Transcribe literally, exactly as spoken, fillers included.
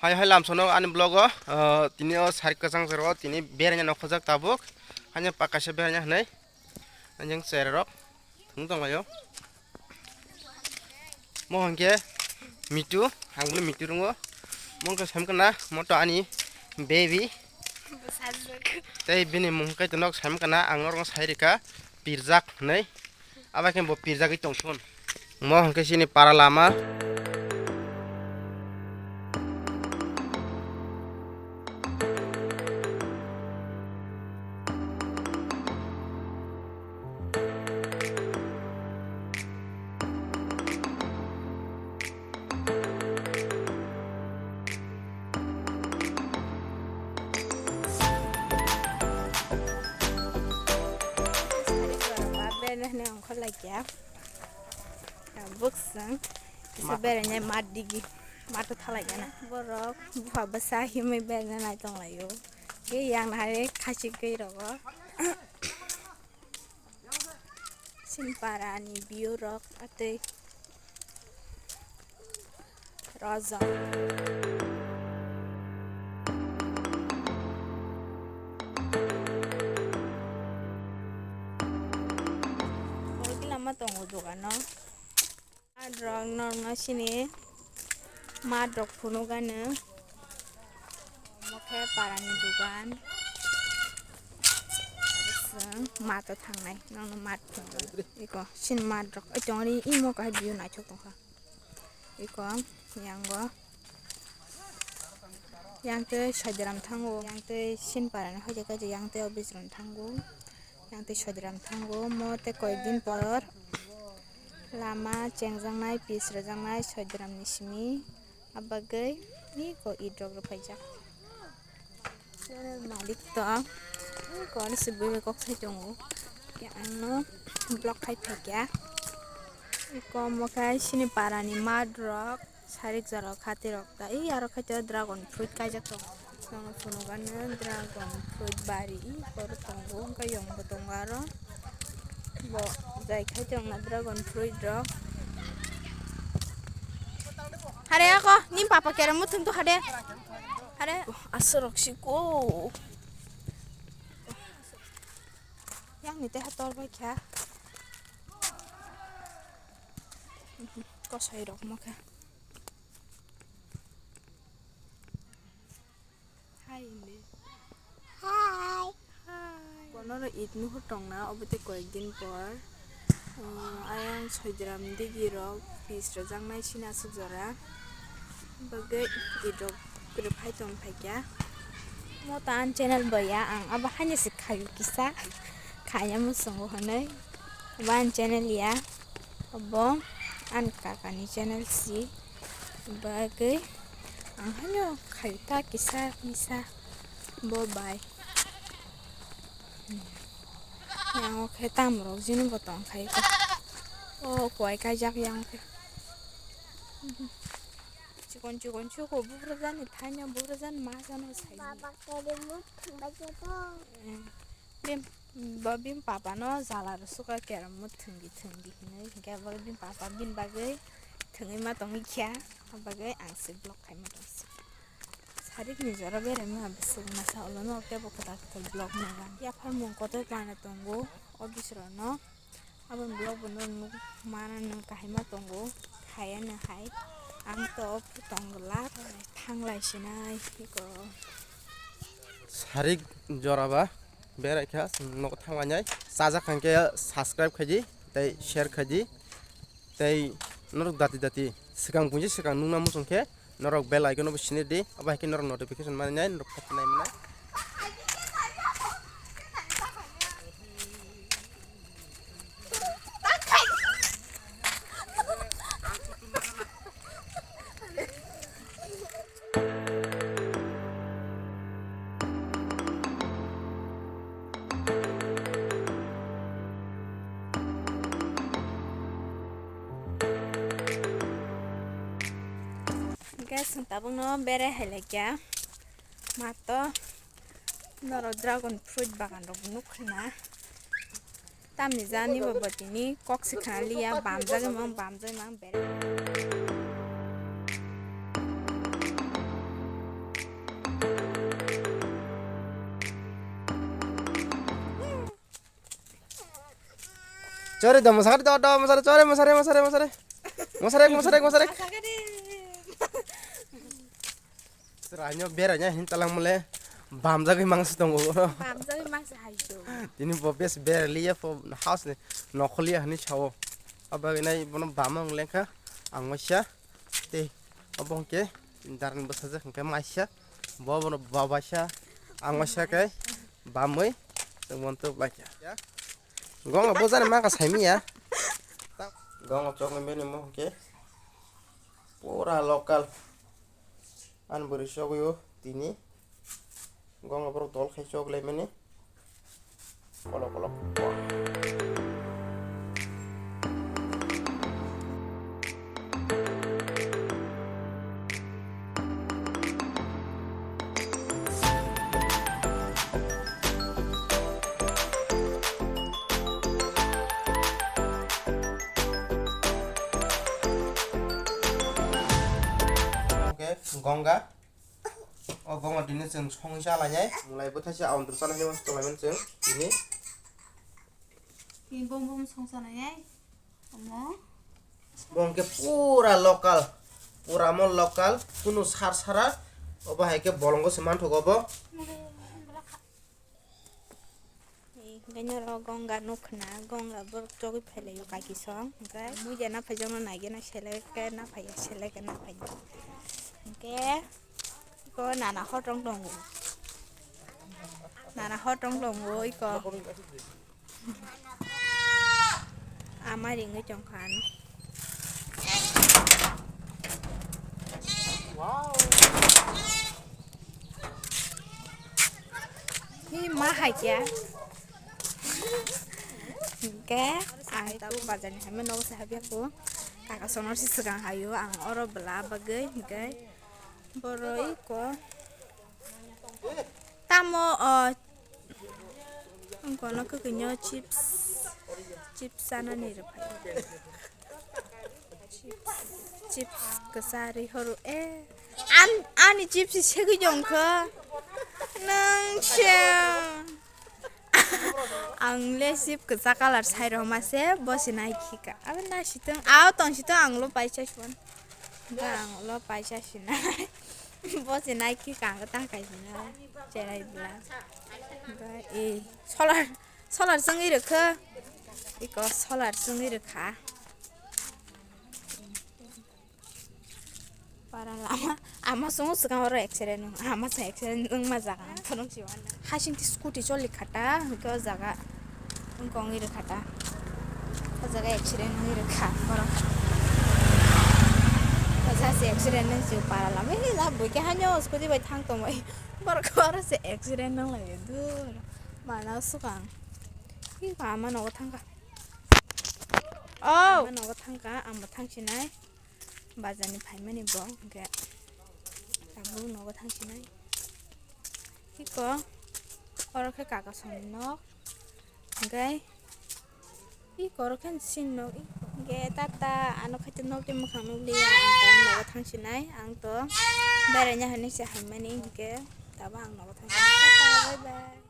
Hai hai lamsono ani vlog o, ah, tini o sari kwchang jora o tini beraina nokho jak tabuk. Hanya pa kaisa beraina hwnwi. Anjang chera rok thung tong laio. Mo hwnkhe Mitu, ang bini Mitu rungo. Mo hwnkhe sam kana, mo to ani baby. Bwsajwk. Tei bini mung kaitor nok sam kana, ang norok sai rika pirjak hwnwi. Abo khe bo pirjagwi tongthun. Mo hwnkhe chini para lama. Beraina hwnwi ongkhor laikya. Tabuk chwng kisa berainai mat digi. Mato thalai gana. Borok bupha bwsa himwi beraina nai tong laio. Khe yang nahari khachik gwi rogo. Sinpara ni biu rok atwi rojak. Oro khe lama tongo dogano. Mat rok norma sini mat rok phunuk gano. Omo khe para ni dogan. Abo chwng mat o thangnai, nono mat phunuk gano. Iko sini mat rok oi tongri imo kahai view naithok tongkha. Iko yango yang tei Saidaram thango, yang tei Sinpara ni hoite kaisa yang tei o Bisram thango, yang tei Saidaram thango. Mo tei koyek din por lama chengjaknai, pis rwjaknai Saidaram ni simi. Abagwi iko id rok rwphaijak. Malik to iko ani se bui bai kok sai tongo. Khe ang no block khai phaikha. Iko omo khe sini para ni mat rok. Sarik jora khatirok ta, i aro khaito dragon fruit kaijak tongo. Nono phunukgano dragon fruit bari, i oro tongo, wngkha yongbo tongo aro. Bo jai khaito wngna dragon fruit rok. Hare ako, nini papa kerem muthung to hade. Hare. Aswk rok si ko. Yang ni teha tor bai kha. Kosoi rok mo kha. Hi, hindi. Hi. Hi. Bono ro id nuhur tongna, obo tei koyek din por. Uh, ayang soidram digi rok, pis rok jaknai sina aswk jora. Bagwi id rok kwrwi phai tong phaikya. Mo ta an channel bo ya, ang abo haino se khayu kisa. Khaya musungo hwnwi. Abo an channel ya. Abo an kaka ni channel si. Bagwi ang haino khayu ta kisa misa bo bai. Yang o khe tam rok jini bo tong khai ko. O koi kaijak yang o khe. Chikon chikon chuko bubrajani thaino bubrajani ma jano sai. Baba kere mut baje to. Eh, bim, ba bim papa no jala ro suka kere mut thwngwi thwngwi hinwi hinkhe ba bim papa bini bagwi thwngwi ma tongwi kha. Abagwi ang se vlog khai ma tong se. Sarik ni jora berai ma bwswk masa ulo no kebo kwtal kwtal vlog nai. Yaphar mung kotor kana tongo office rok no. Aboni vlog bo no nuk mana no kahima tongo, khaya no hai. Ang to phu tong glak, thanglai sinai iko. Sarik jora ba berai kha, chwng nogo thanglainai. Chajak kha hwnkhe subscribe khaidi, tei share khaidi, tei norok dati dati swkang buji swkang nukna muchung khe, norok bell icon no bo sini di, abo hai khe norok notification manwi nai, norok phaikhe nai mwnai. Guys, chwng tabukno berai hai laikya. Mato norok dragon fruit bagan rok nukha na. Tamni jani bo botini kok se khna liya, bamjagwi mang, bamjagwi mang, berai. Chore do, mosari do, do, mosari, chore, mosari, mosari, mosari. Mosari, mosari, mosari. Chwraino beraina hin talang mole bamjagwi mangsi tongo. Bamjagwi mangsi hai do. Tini bo bes beraliya po house ni nokholiya hani sao. Abagwi nai bono bama wng lengkha ang waisa. Tei obo hwnkhe darni bwsajwk hwnkhe maisa, bo bono babaisa, ang waisa khe bamwi chwng bono twp laikha. Gonga bojani maka saimiya. Gonga chokni bini mo hwnkhe pura local. Ani bwrwi chogwi o tini. Gonga borok dol khai chok laimani. Kolok kolok. Hwnkhe gonga. O gonga tini chwng songwi chalainai. Mwlai bwthaisa aondru chalainai, chalaimani chwng tini. Tini bom bom song chalainai. Omo. Bo hwnkhe pura local. Pura mo local. Kunu sar sara. Obo hai khe bolongo se manthogo bo. Hwnkhe norok gonga nukha na, gonga borok chogwi phailaio kaki song, hwnkhe muiya naphaijakno naigena selek khe naphaiya, selek khe naphaiya. Hwnkhe iko nana hotong tongo, nana hotong tongo iko. Ama ringwi tongkha ano. Hi ma hai kya? Hingke ang tabuk bazar ni hai mano se habya ko. Kaka sonor si swkang hayo ang oro bwla bagwi hingke. Boroi ko. Tamo o. Ang kono kwkwi nyo chips. Chips sana ni rw phai. Chips. Chips kwsa ri horo e. An ani chips segwi jong kho. Nang se. Ang le sip kwchak colour sai rwma se bo se nai khika. Abo nai sitwng, ao tong sitwng ang lo paisa suan. Ba ang lo paisa sinai. Bo se nai khika ang tang kai sinai. Cherai bla. Ba e solar, solar songwi rwkha. Iko solar songwi rwkha. Para lama, ama songo swkang oro accident wng, ama se accident wngma jaga ang phunuk si mano. Hasing ti scooty choli khata, hwnkhe o jaga wngkha wngwi rwkha ta. O jaga accident wngwi rwkha borok. O jaga se accident wng si para lama, he la buikhe haino scooty bai thang tongbai. Borok oro se accident wng lai dur. Mana swkang. Hi ama nogo thangkha. Oh, ama nogo thangkha, ang bo thang sinai. Bazar ni phaimani bo hwnkhe tabuk nogo thang sinai. Iko oro khe kaka songni nok hwnkhe iko oro khe chini nok hwnkhe tata ano khaito nok tei mwkhang nukliya ang to nogo thang sinai ang to beraina hinwi se haimani hwnkhe tabuk ang nogo thang sinai tata bye bye.